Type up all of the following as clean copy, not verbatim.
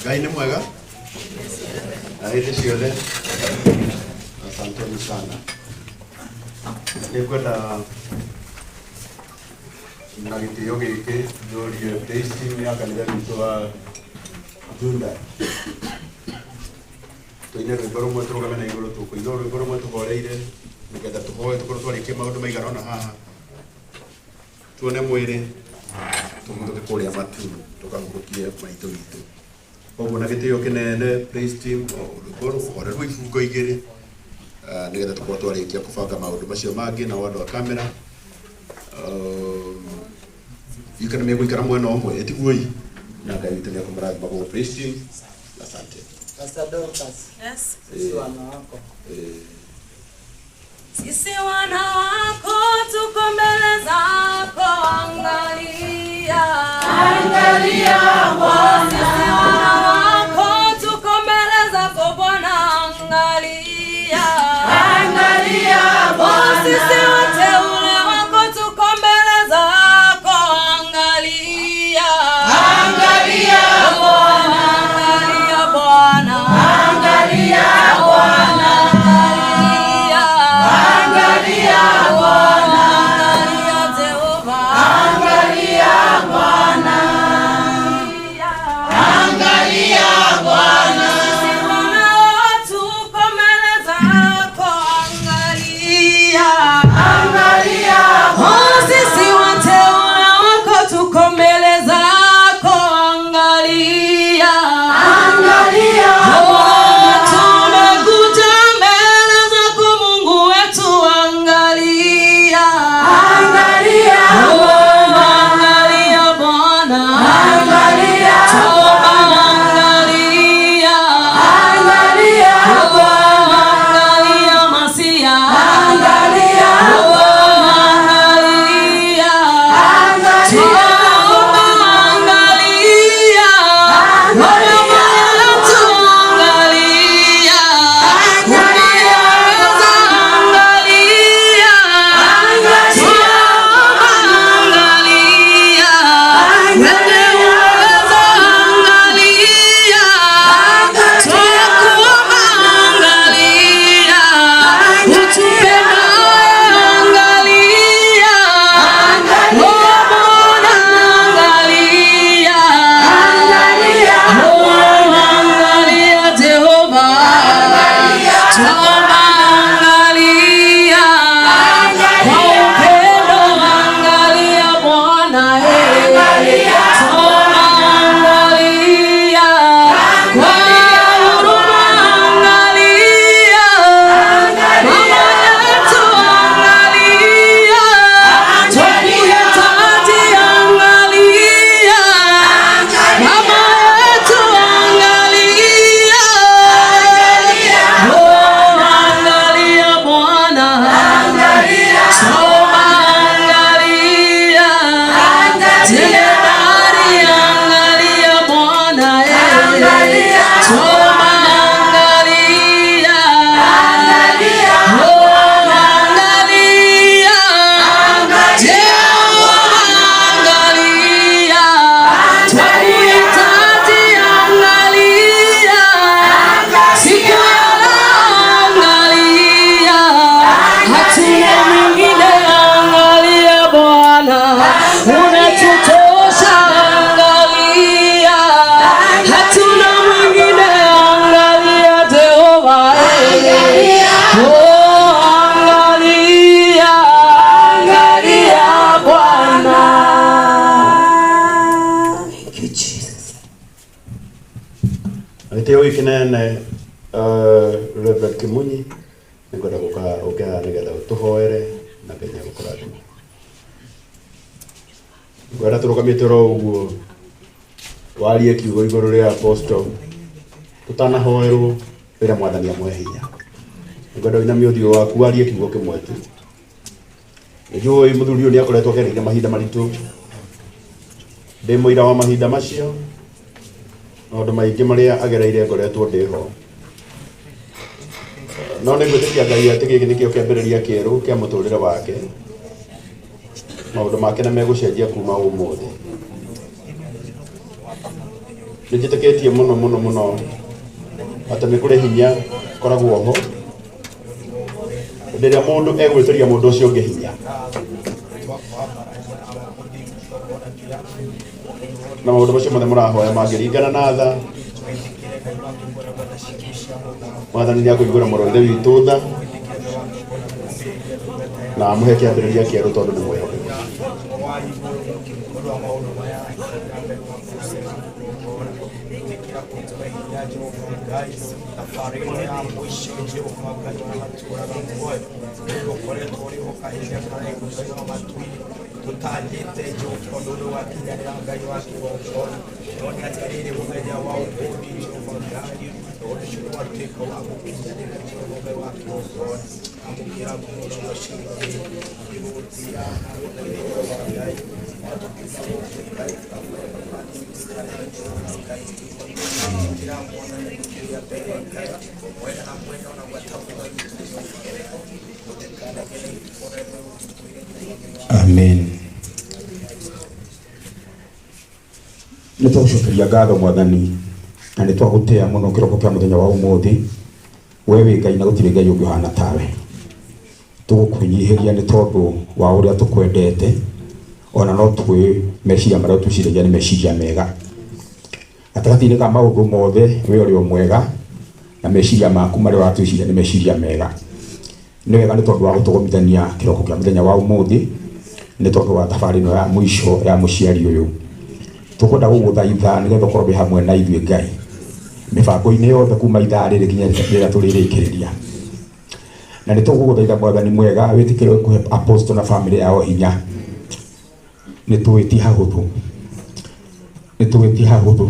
Ngai nĩ mwega na hĩndĩ ciothe. Asanteni sana. Nĩngwenda na gĩtĩo gĩkĩ njũrie praise team ya kanitha witũ wa Junda tũine rwĩmbo rũmwe tũrũgame na igũrũ tũkũina rwĩmbo rũmwe tũhoreire nĩgetha tũhoe tũkorwo twarĩkia maũndũ maigana ũna haha tuone mwĩrĩ tũhurũke kũrĩa matu tũkahurũkie maitũ witũ koguo na gĩtĩo kĩnene praise team o rwĩmbo rũhoreru ibungo igĩrĩ nĩgetha tũkorwo twarĩkia kũbanga maũndũ macio mangĩ nao andũ a kamera ikana megũikara mwena ũmwe ĩtiguoi na Ngai witũ nĩekũmũrathima koguo praise team asante. Pastor Dorcas, Yes. sisi wana wako. Sisi wana wako tuko mbele zako, angalia. Angalia Bwana. Sisi wana wako tuko mbele zako Bwana, angalia. Angalia Bwana. Sisi wateule wako tuko mbele zako, angalia. Angalia Bwana. Angalia Bwana. Angalia Bwana. Angalia. Angalia Bwana. Angalia Jehova. Angalia Bwana. Angalia Bwana. Sisi wana tuko mbele zako, angalia. Angalia Bwana. Sisi wateule wako tuko mbele zako, angalia. Angalia Bwana. Tumekuja mbele zako Mungu wetu, angalia. Angalia Bwana. Angalia Bwana. Angalia Bwana. Angalia. Angalia Bwana. Angalia Masia. Angalia Bwana. Angalia. Angalia Bwana. Angalia. Baba yetu angalia. Angalia. Angalia. Angalia. Angalia. Tunakuomba angalia. Utupe angalia. Oh Bwana angalia. Bwana angalia Jehova. Tuomba angalia. Kwa upendo angalia Bwana. Tuomba angalia. Kwa huruma angalia. Mama yetu angalia. Twakuhitaji angalia. Mama yetu angalia. Oh, angalia Bwana. Tuomba angalia. Jemedari angalia Bwana. Tuomba angalia. Oh, angalia. Jehova angalia. Twakuhitaji angalia. Siku ya leo angalia. Hatuna mwingine angalia Bwana. Unatutosha angalia. Hatuna mwingine angalia Jehova. Oh, angalia. Angalia Bwana. Thank you, Jesus. Na gĩtĩo gĩkĩ nene Reverend Kimunyi nĩngwenda gũka ũke haha nĩgetha ũtũhoere na Ngai nĩegũkũrathima. Ngwenda tũrũgamĩte oro ũguo warie kiugo igũrũ rĩa apostle tũtanahoerwo wĩra mwathani amũhe hinya. Ngwenda ũinamie ũthiũ waku warie kiugo kĩmwe tu. Nĩnjũĩ mũthuri ũyũ nĩakoretwo agereire mahinda maritũ. Ndĩ mũira wa mahinda macio maũndũ maingĩ marĩa agereire ngoretwo ndĩho. No nĩ ngwĩtĩkia Ngai atĩ gĩkĩ nĩkĩo kĩambĩrĩria kĩerũ kĩa mũtũrĩre wake. Maũndũ make nĩ megũcenjia kuma ũmũthĩ. Nĩ njĩtĩkĩtie mũno mũno mũno atĩ nĩ kũrĩ hinya ũkoragwo ho hĩndĩ ĩrĩa mũndũ egwĩtĩria mũndũ ũcio ũngĩ hinya. Na maũndũ macio mothe mũrahoya mangĩringana na tha, Mwathani nĩ akũiguĩra mũrũ wa ithe witũ tha na amũhe kĩambĩrĩria kĩerũ tondũ nĩ mwĩhokeku. Amen. Nĩ twagũcokeria ngatho Mwathani, na nĩ twagũtĩa mũno kĩroko kĩa mũthenya wa ũmũthĩ. We wĩ Ngai na gũtirĩ Ngai ũngĩ ũhana tawe. Tũgũkwĩnyihĩria nĩ tondũ wa ũrĩa tũkwendete, ona no tũĩ meciria marĩa twĩciragia nĩ meciria mega. Gatagatĩ-inĩ ka maũndũ mothe we ũrĩ o mwega, na meciria maku marĩa ũratwĩciria nĩ meciria mega. Nĩ wega nĩ tondũ wa gũtũgomithania kĩroko kĩa mũthenya wa ũmũthĩ, nĩ tondũ wa thabarĩ ĩno ya mũico ya mũciari ũyũ. Tũkwenda gũgũthaitha nĩgetha ũkorwo wĩ hamwe na ithuĩ Ngai mĩbango-inĩ yothe kuma ithaa rĩrĩ nginya rĩrĩa tũrĩrĩkĩrĩria. Na nĩ tũgũgũthaitha Mwathani mwega wĩtĩkĩre kũhe apostle na family yao hinya. Nĩ tũĩ ti hahũthũ, nĩ tũĩ ti hahũthũ,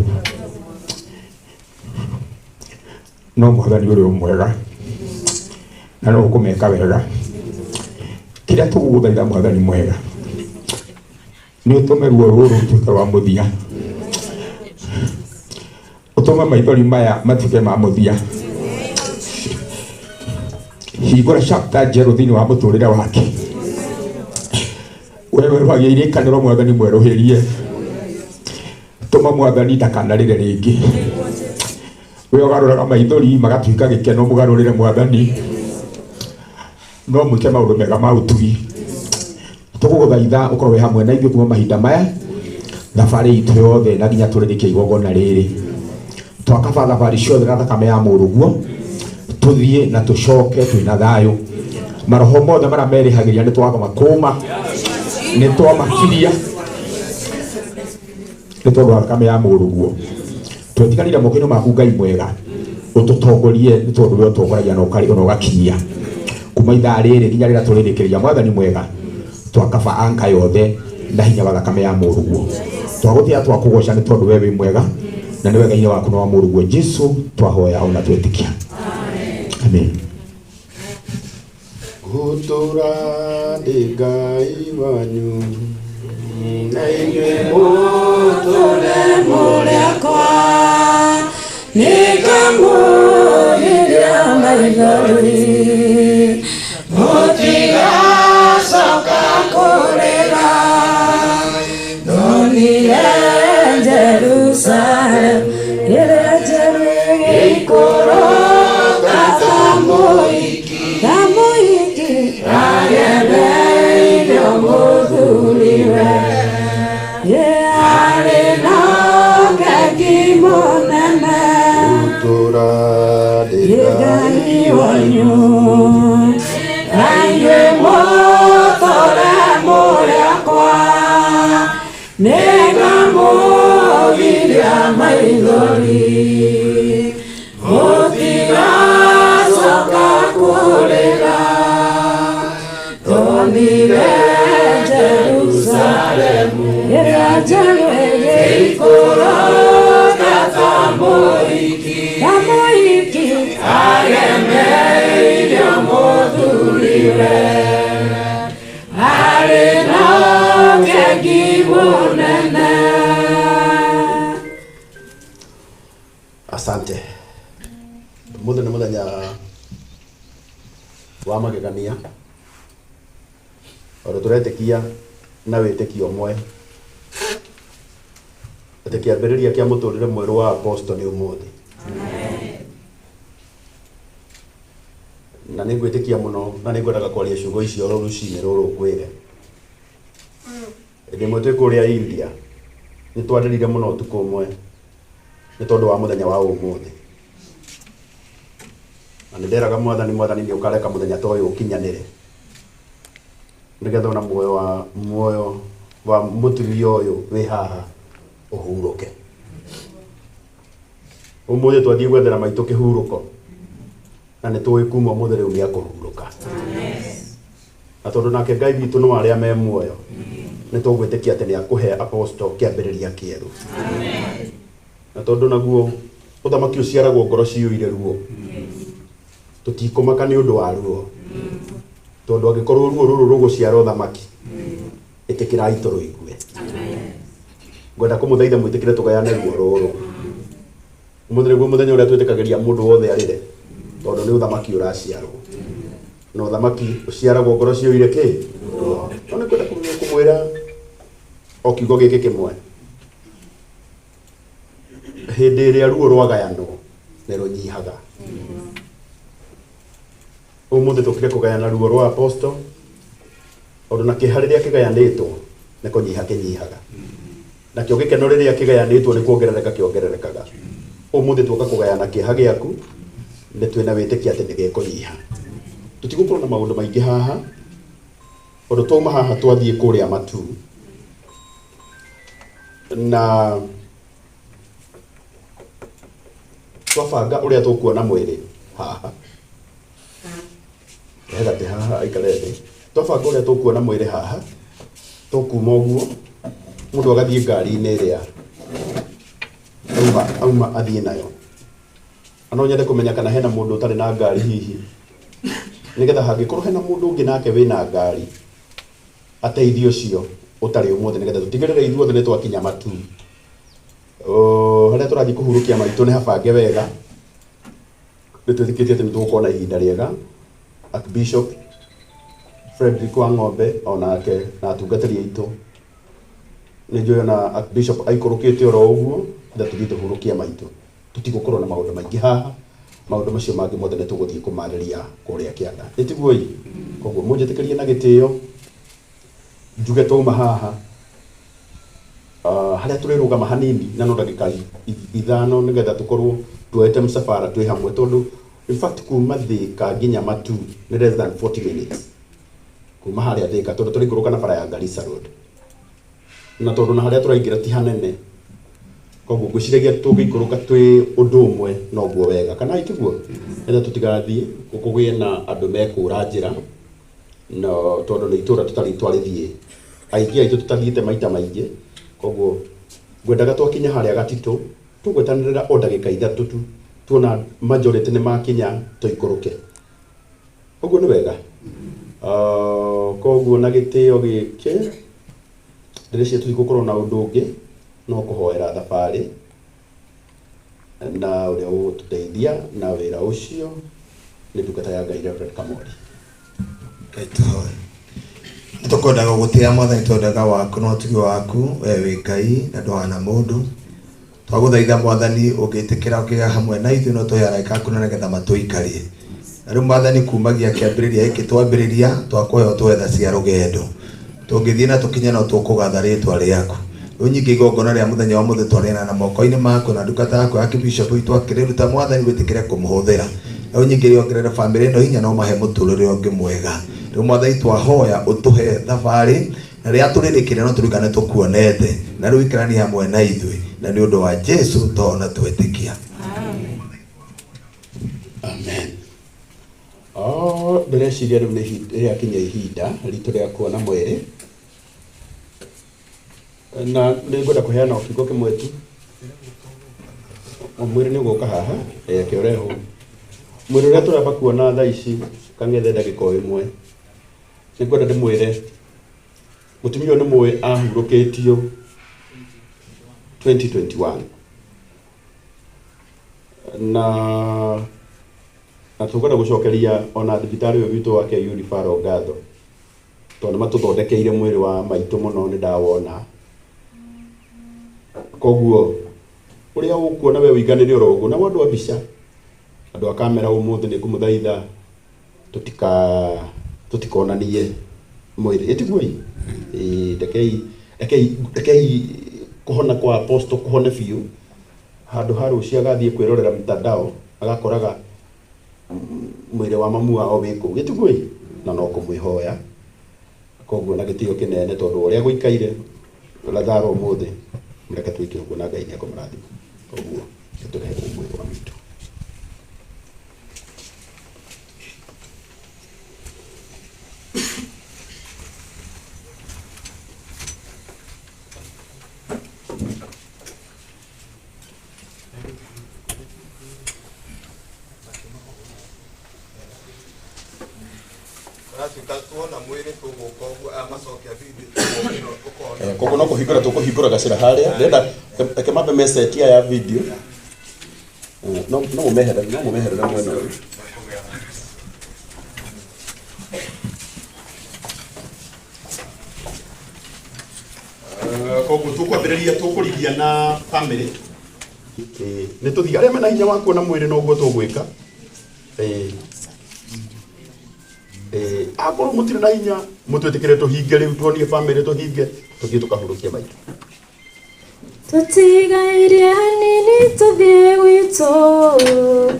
no Mwathani ũrĩ o mwega na no ũkũmeka wega. Kĩrĩa tũgũgũthaitha Mwathani mwega nĩ ũtũme ruo rũrũ rũtuĩke rwa mũthia, ũtũme maithori maya matuĩke ma mũthia. Hingũra chapter njerũ thĩinĩ wa mũtũrĩre wake. We werũhagia irĩkanĩro Mwathani mwerũhĩrie, tũma Mwathani ndakanarĩre rĩngĩ. We ũgarũraga maithori magatuĩka gĩkeno, mũgarũrĩre Mwathani, no mwĩke maũndũ mega ma ũtugi. Tũgũgũthaitha ũkorwo wĩ hamwe na ithuĩ kuma mahinda maya, thabarĩ itũ yothe na nginya tũrĩrĩkie igongona rĩrĩ. Twakaba thabarĩ ciothe na thakame ya mũrũguo, tũthiĩ na tũcoke twĩna thayũ. Maroho mothe marĩa merĩhagĩria nĩ twamakũma, nĩ twamakiria nĩ tondũ wa thakame ya mũrũguo. Twetiganire moko-inĩ maku Ngai mwega, ũtũtongorie nĩ tondũ we ũtongoragia na ũkarĩ ona ũgakinyia kuma ithaa rĩrĩ nginya rĩrĩa tũrĩrĩkĩrĩria. Mwathani mwega, twakaba anka yothe na hinya wa thakame ya mũrũguo. Twagũtĩa twakũgoca nĩ tondũ we wĩ mwega na nĩ wega-inĩ waku na wa mũrũguo Jesu twahoya ona twetĩkia. Amen. Ngũtũũra ndĩ Ngai wanyu na inyuĩ mũtũũre mũrĩ akwa, nĩngamũgiria maithori, mũtigacoka kũrĩra. Ndonire Jerusalem ĩrĩa njerũ ĩgĩikũrũka ta mũhiki, ta mũhiki agemeirio mũthuriwe. Ye arĩ na ũkengi mũnene. Ngũtũũra ndĩ Ngai wanyu na inyuĩ mũtũũre mũrĩ akwa, nĩngamũgiria maithori, mũtigacoka kũrĩra. Ndonire Jerusalemu ĩrĩa njerũ ĩgĩikũrũka ta mũhiki, ta mũhiki agemeirio mũthuriwe, arĩ na ũkengi mũnene. Asante. Ũmũthĩ nĩ mũthenya wa magegania, tondũ tũretĩkia na wĩtĩkio ũmwe Atĩ kĩambĩrĩria kĩa mũtũrĩre mwerũ wa apostle nĩ ũmũthĩ. Na nĩ ngwĩtĩkia mũno na nĩ ngwendaga kwaria ciugo icio oro rũcinĩ rũrũ ngwĩre. Hĩndĩ ĩmwe twĩ kũrĩa India nĩ twarĩrire mũno ũtukũ ũmwe nĩ tondũ wa mũthenya wa ũmũthĩ. Na nĩ nderaga mwathani, mwathani nĩ ũkareka mũthenya ta ũyũ ũkinyanĩre nĩgetha ona muoyo wa mũtumia ũyũ wĩ haha ũhurũke. Ũmũthĩ twathiĩ gwethera maitũ kĩhurũko na nĩ tũĩ kuma ũmũthĩ rĩu nĩ akũhurũka. Na tondũ nake Ngai witũ nĩ wa arĩa me muoyo, nĩ tũgwĩtĩkia atĩ nĩ akũhe apostle kĩambĩrĩria kĩerũ. Na tondũ naguo ũthamaki ũciaragwo ngoro ciyũire ruo, tũtikũmaka nĩ ũndũ wa ruo, tondũ angĩkorwo ruo rũrũ rũgũciara ũthamaki, ĩtĩkĩrai tũrũigue. Ngwenda kũmũthaitha mwĩtĩkĩre tũgayane ruo rũrũ. Ũmũthĩ nĩguo mũthenya ũrĩa twĩtĩkagĩria mũndũ wothe arĩre, tondũ nĩ ũthamaki ũraciarwo. Na ũthamaki ũciaragwo ngoro ciyũire kĩ? Ruo. No nĩ ngwenda kũmwĩra o kiugo gĩkĩ kĩmwe. Hĩndĩ ĩrĩa ruo rwagayanwo nĩ rũnyihaga. Ũmũthĩ tũkire kũgayana ruo rwa apostle, tondũ na kĩeha rĩrĩa kĩgayanĩtwo nĩ kũnyiha kĩnyihaga. Nakĩo gĩkeno rĩrĩa kĩgayanĩtwo nĩ kuongerereka kĩongererekaga. Ũmũthĩ twoka kũgayana kĩeha gĩaku nĩ twĩna wĩtĩkia atĩ nĩ gĩkũnyiha. Tũtigũkorwo na maũndũ maingĩ haha, tondũ twauma haha twathiĩ kũrĩa Matu. Na twabanga ũrĩa tũkuona mwĩrĩ haha. Rehe gatĩ haha aikare thĩ. Twabanga ũrĩa tũkuona mwĩrĩ haha, tũkuma ũguo, mũndũ agathiĩ ngari-inĩ ĩrĩa auma athiĩ nayo. Na no nyende kũmenya kana hena mũndũ ũtarĩ na ngari hihi, nĩgetha hangĩkorwo hena mũndũ ũngĩ nake wĩna ngari ateithie ũcio ũtarĩ ũmũthĩ, nĩgetha tũtigĩrĩre ithuothe nĩ twakinya Matu. Harĩa tũrathiĩ kũhurũkia maitũ nĩ habange wega. Nĩ twĩtĩkĩtie atĩ nĩ tũgũkorwo na ihinda rĩega. Archbishop Frederick Wang'ombe onake na atungatĩri aitũ nĩ njũĩ ona Archbishop aikũrũkĩte oro ũguo, na tũthiĩ tũhurũkie maitũ. Tũtigũkorwo na maũndũ maingĩ haha, maũndũ macio mangĩ mothe nĩ tũgũthiĩ kũmarĩria kũrĩa kĩanda. Nĩ tiguo ĩ? Koguo mũnjĩtĩkĩrie na gĩtĩo njuge twauma haha, harĩa tũrĩrũgama hanini na no ndagĩka 5 nĩgetha tũkorwo tuoete mũcabara twĩ hamwe, tondũ in fact kuma Thika nginya Matu nĩ less than 40 minutes kuma harĩa Thika, tondũ tũraikũrũka na bara ya Garissa Road, na tondũ na harĩa tũraingĩra ti hanene, koguo ngwĩciragia tũngĩikũrũka twĩ ũndũ ũmwe noguo wega, kana itiguo? Nĩgetha tũtigathiĩ kũgĩe na andũ mekũra njĩra, no tondũ nĩ itũra tũtarĩ twarĩthiĩ, aingĩ aitũ tũtathiĩte maita maingĩ. Koguo ngwendaga twakinya harĩa Gatitũ tũgwetanĩrĩra o ndagĩka 3 tu, tuona majority nĩ makinya tũikũrũke. Ũguo nĩ wega. Koguo na gĩtĩo gĩkĩ ndĩreciria tũtigũkorwo na ũndũ ũngĩ no kũhoera thabarĩ na ũrĩa ũgũtũteithia na wĩra ũcio nĩ ndungata ya Ngai Reverend Kamori. Ngai tũhoe. Nĩ tũkwendaga gũgũtĩĩa Mwathani tondũ waku na ũtugi waku, we wĩ Ngai na ndũhana mũndũ. Twagũthaitha Mwathani ũngĩtĩkĩra ũkĩgĩa hamwe na ithuĩ no tũhe araika aku na nĩgetha matũikarie. Na rĩu Mwathani kumagia kĩambĩrĩria gĩkĩ twambĩrĩria twakũhe ũtũhe tha cia rũgendo. Tũngĩthiĩ na tũkinye no tũkũgatha rĩtwa rĩaku. Rĩu nyingĩ igongona rĩa mũthenya wa mũthĩ twarĩana na moko-inĩ maku na ndungata yaku ya kĩbishop witũ akĩrĩruta Mwathani wĩtĩkĩre kũmũhũthĩra. Rĩu nyingĩ rĩongerere bamĩrĩ ĩno hinya na ũmahe mũtũrĩre ũngĩ mwega. Rĩu Mwathani twahoya ũtũhe thabarĩ na rĩrĩa tũrĩrĩkĩria no tũririkane tũkuonete, na rĩu ikaranie hamwe na ithuĩ, na nĩ ũndũ wa Jesũ twaona twetĩkia. Amen. Ndĩreciria rĩu nĩ rĩakinya ihinda ritũ rĩa kuona mwĩrĩ, na nĩ ngwenda kũheana o kiugo kĩmwe tu. Mwĩrĩ nĩ ũgũka haha, reke ũrehwo. Mwĩrĩ ũrĩa tũramba kuona thaa ici kang'ethe ndagĩka o ĩmwe, nĩ ngwenda ndĩmwĩre mũtumia ũyũ nĩ mũĩ ahurũkĩtio 2021 na tũkwenda gũcokeria ona thibitarĩ ũyũ witũ wa KU referral ngatho, tondũ nĩ matũthondekeire mwĩrĩ wa maitũ mũno, nĩ ndawona. Koguo uria ukuona we wiganire oro uguo na andu a mbica andu a kamera umuthi ni ngumuthaitha tutikonanie mwiri itiguo i rekei rekei rekei kuhona kwa apostle kuhone biu handu ha rucio agathie kwirorera mtandao agakoraga mwiri wa mamu wao wi kuu gitiguo na no kumwihoya koguo na gitio kinene tondu uria guikaire Lazaro umuthi mreke twike uguo na Ngai nĩekũmũrathima koguo tũrehe mwiri wa mitu. Koguo no kuhingura tukuhingura gacira haria ndenda reke mambe mesetia ya video no no mumeherere no mumeherere mwena uyu. Koguo tukwambĩrĩria tukũrigia na family nĩ tũthiĩ arĩa mena hinya wa kuona mwĩrĩ noguo tũgwĩka akorwo mũtirĩ na hinya mũtwĩtĩkĩre tũhinge rĩu tuonie family tũhinge tũthiĩ tũkahurũkie maitũ. Tũtigairie hanini tũthiĩ gwitũ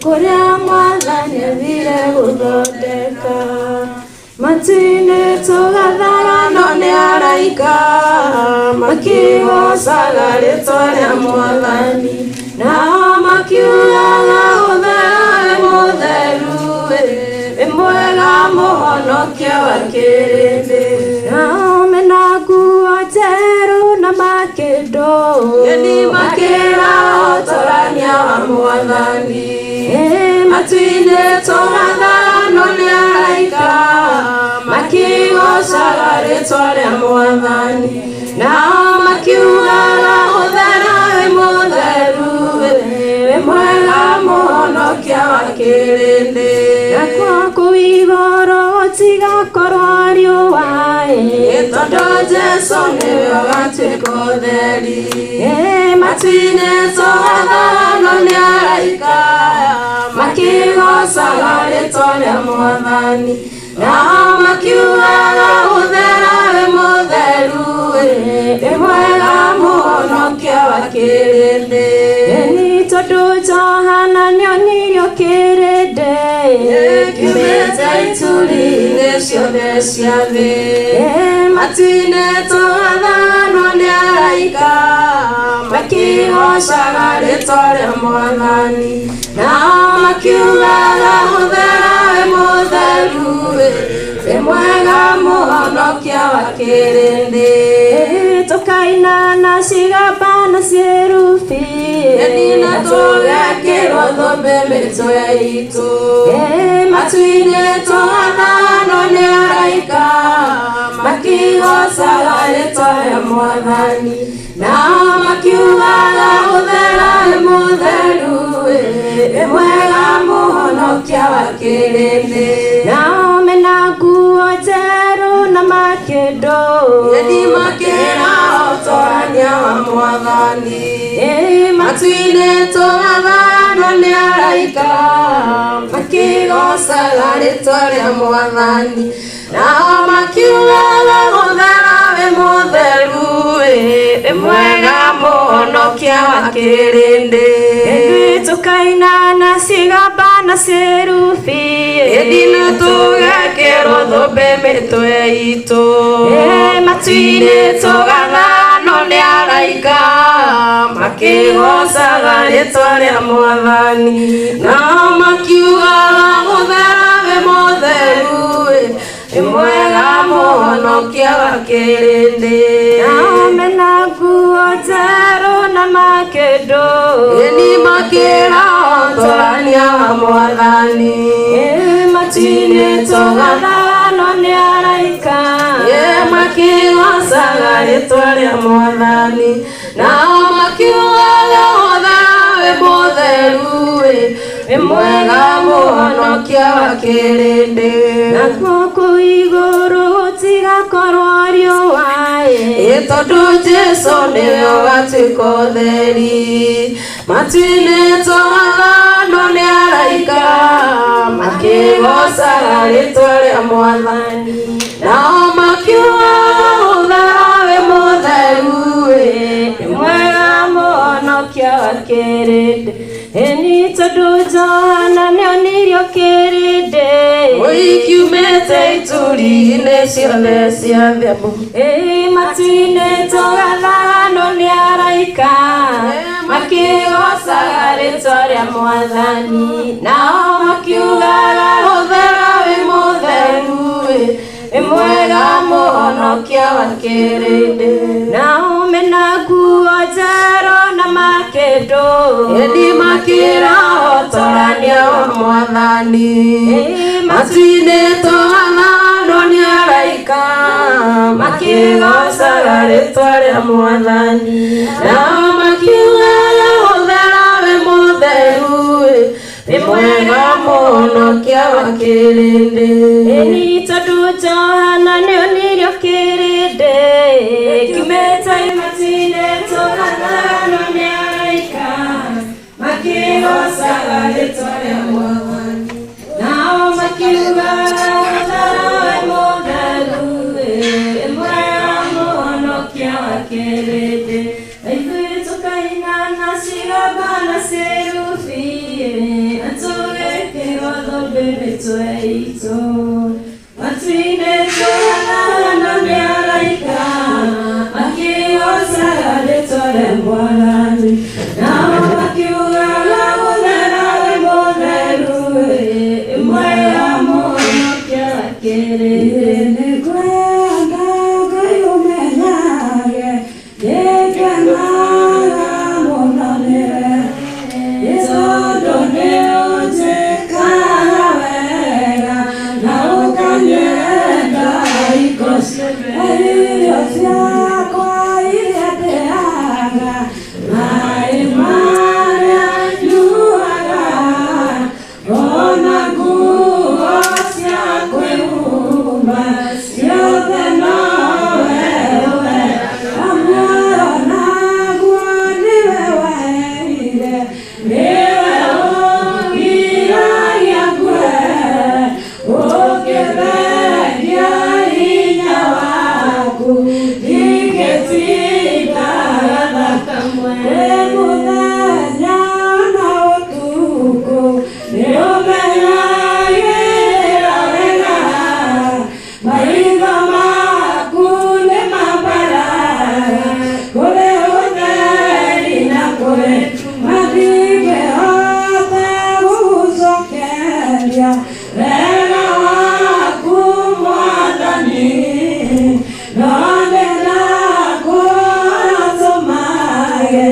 kũrĩa Mwathani athire gũthondeka matu-inĩ tũgatharano nĩ araika makĩgocaga rĩtwa rĩa Mwathani nao makiugaga ũtheru mũtheru wĩ mwega mũhonokia wa kĩrĩndĩ nao mena nguo njerũ na makĩndũ makĩra ũtorania wa Mwathani matu-inĩ tũgatharano nĩ araika makĩgocaga rĩtwa rĩa Mwathani nao makiugaga ũtheru wĩ mũtheru wĩ mwega mũhonokia wa kĩrĩndĩ nakuo kũu igũrũ gũtigakorwo riũa tondũ Jesũ nĩwe ũgatuĩka ũtheri matu-inĩ tũgatharano nĩ araika makĩgocaga rĩtwa rĩa Mwathani nao makiugaga ũtheru wĩ mũtheru wĩ mwega mũhonokia wa kĩrĩndĩ nĩ tondũ Johana nĩonirio kĩrĩndĩ kiumĩte ituri-inĩ ciothe cia thĩ matu-inĩ tũgatharano nĩ araika makĩgocaga rĩtwa rĩa Mwathani nao makiugaga ũtheru wĩ mũtheru wĩ mwega mũhonokia wa kĩrĩndĩ tũkaina na cigamba na ciĩrubi na tũgekĩrwo thũmbĩ mĩtwe itũ matu-inĩ tũgatharano nĩ araika makĩgocaga rĩtwa rĩa Mwathani nao makiugaga ũtheru wĩ mũtheru wĩ mwega mũhonokia wa kĩrĩndĩ nao mena nguo njerũ na makĩndũ makĩra ũtorania wa Mwathani matu-inĩ tũgatharano nĩ araika makĩgocaga rĩtwa rĩa Mwathani nao makiugaga ũtheru wĩ mũtheru wĩ mwega mũhonokia wa kĩrĩndĩ tũkaina na cigamba na ciĩrubi na tũgekĩrwo thũmbĩ mĩtwe itũ matu-inĩ tũgatharano nĩ araika makĩgocaga rĩtwa rĩa Mwathani nao makiugaga ũtheru wĩ mũtheru wĩ mwega mũhonokia wa kĩrĩndĩ nao mena nguo njerũ na makĩndũ makĩra ũtorania wa Mwathani matu-inĩ tũgatharano nĩ araika makĩgocaga rĩtwa rĩa Mwathani nao makiugaga ũtheru wĩ mũtheru Wĩ mwega mũhonokia wa kĩrĩndĩ. Nakuo kũu igũrũ gũtigakorwo riũa ĩ, tondũ Jesũ nĩwe ũgatuĩka ũtheri. Matu-inĩ tũgathanwo nĩ araika makĩgoocaga rĩtwa rĩa Mwathani. Nao makiugaga ũthera wĩ mũtheru ĩ, nĩ mwega mũhonokia wa kĩrĩndĩ. Ĩni tondũ Johana nĩonirio kĩrĩndĩ kiumĩte ituri-inĩ ciothe cia thĩ. Ĩ matu-inĩ tũgathaganwo nĩ araika makĩgoocaga rĩtwa rĩa Mwathani. Nao makiugaga ũthera wĩ mũtheru ĩ, wĩ mwega mũhonokia wa kĩrĩndĩ. Nao mena nguo njerũ na makĩndũ ĩndi makĩrahotorania wa Mwathani. Matu-inĩ tũgathanwo nĩ araika makĩgoocaga rĩtwa rĩa Mwathani. Nao makiugaga ũthera wĩ mũtheru ĩ, wĩ mwega mũhonokia wa kĩrĩndĩ. Ĩni tondũ Johana nĩonirio kĩrĩndĩ kiumĩte matu-inĩ tũgathanwo nĩ araika makĩgoocaga rĩtwa rĩa Mwathani. Nao makiugaga ũthera wĩ mũtheru ĩ, wĩ mwega mũhonokia wa kĩrĩndĩ. Na ithuĩ tũkaina na cigamba na cerubi ĩ, na tũgekĩrwo thũmbĩ mĩtwe itũ. Matu-inĩ tũgathanwo nĩ araika makĩgoocaga rĩtwa rĩa Mwathani. Nao makiugaga ũthera wĩ mũtheru ĩ, wĩ mwega mũhonokia wa kĩrĩndĩ. Nĩngwenda Ngai ũmenyage nĩngenaga mũno nĩwe, nĩ tondũ nĩũnjĩkaga wega na ũkanyenda hingo ciothe. Irio ciakwa iria ndĩaga, maĩ marĩa nyuaga, ona nguo cia kwĩhumba ciothe nowe ũheaga. Muoyo naguo nĩwe waheire, nĩwe ũngiragia ngue, ũkĩthengia hinya waku ndingĩtinda thakame. Wĩ mũthenya na ũtukũ nĩũmenyagĩrĩra wega, maitho maku nĩmambaraga kũrĩ ũtheri na kũrĩ nduma. Ndingĩhota gũgũcokeria wega waku Mwathani, no ndĩrakũhoya ũtũmage